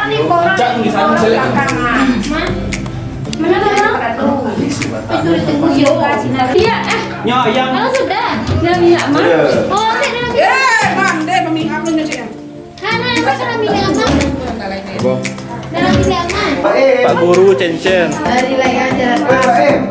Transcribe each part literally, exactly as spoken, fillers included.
Cak tulisan jelek. Mana, mana? Itu ditunggu yoga sinar. Iya, eh. Nyo, yang Kalau sudah, udah lihat, Mas. Iya. Oh, ada lagi. Eh, Bang, dia memihak lu nyo, Cik. Hana, Mas, dalam bilik aman. Apa? Dalam bilik aman. Pak Guru Cencen. Dari layar jalan. Eh, Pak Em.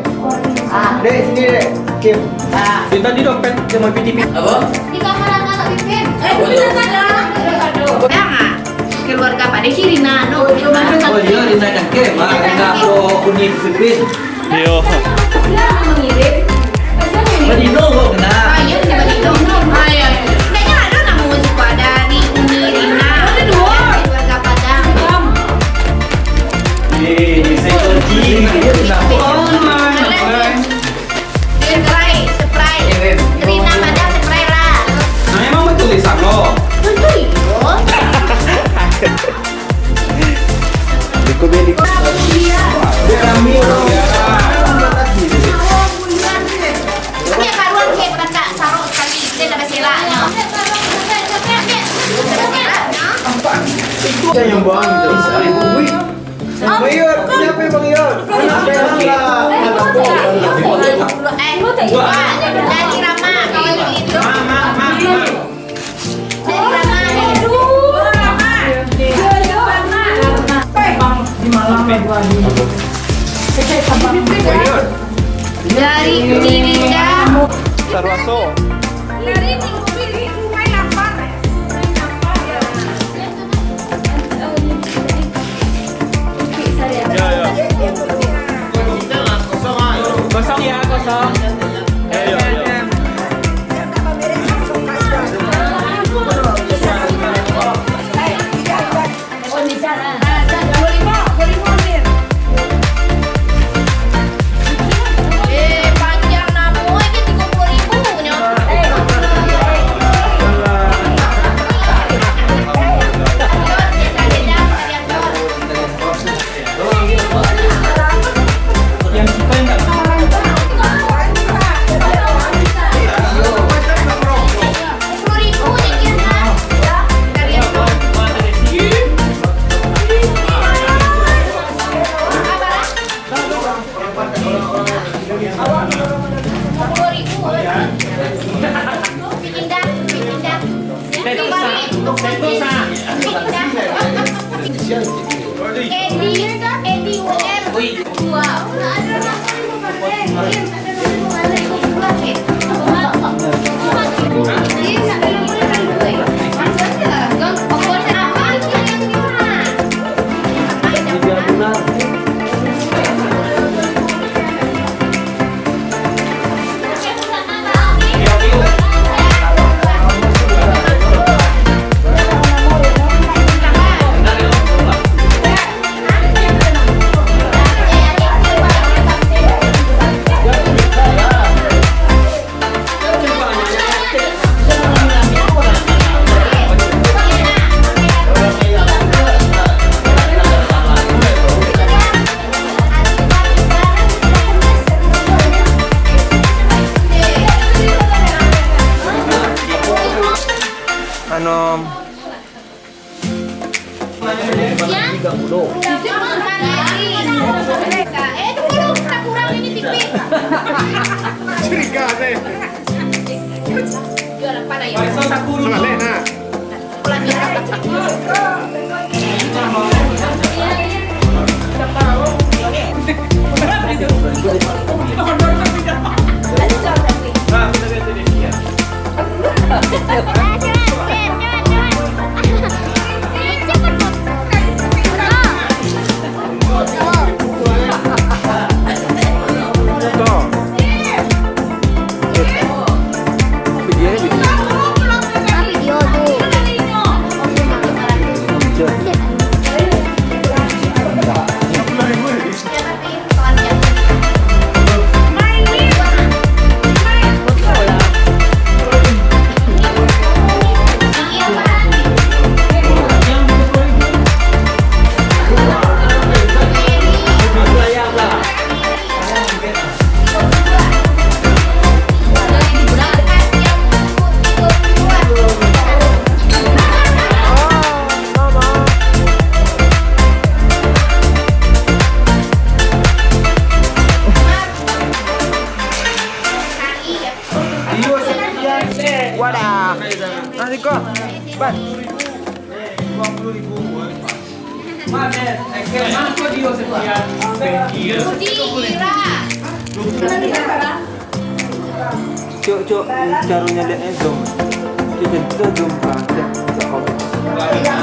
Ah, Dek, sini, Dek. Kim. Ah. Dia tadi dompet dia mau P T P. Apa? Di kamar anak Pipin. Eh, Pipin ada. Aduh. Jangan. Keluarga pada si Rina, no. Oh, iya, Rina Cangkem. Ah, Rina ko Uni Pipin. Iyo. Badino ko kena. Ah, iya, kena badino. Ah, iya, iya. Kayaknya ada nama suka dari Uni Rina. Ada dua. Keluarga Padang. Eh, saya kunci. Dia kenapa? Oh, my. Spray, spray. Rina Padang spray lah. Nah, emang betul di sana? Betul, iyo. Iko beli. Dia rami orang biasa. Oke, baruan cek kakak sarok sekali. Dia dah berselerak, no. Itu yang bang. Wih. Bang Yul, kenapa Bang Yul? Kenapa Bang Yul? Eh, dari Rama, kawan itu. Dari Rama. Bang, di malam lagi. Dari Uni Rina. Sarwaso. Dari Uni Rina, lapar. Ya, ya. Kosong ya, kosong. Ya, ya, ya. Eh, panjang namo ini tigo puluh ribu nyo. Pindah, pindah. Sentosa, Sentosa. Pindah. Edi, Edi U R. Wow. Anu, curiga saya. Salah, nah. Cok, cok, caro nyaleknyo zoom. Cok, cok, zoom, ah, cok, cok, komen.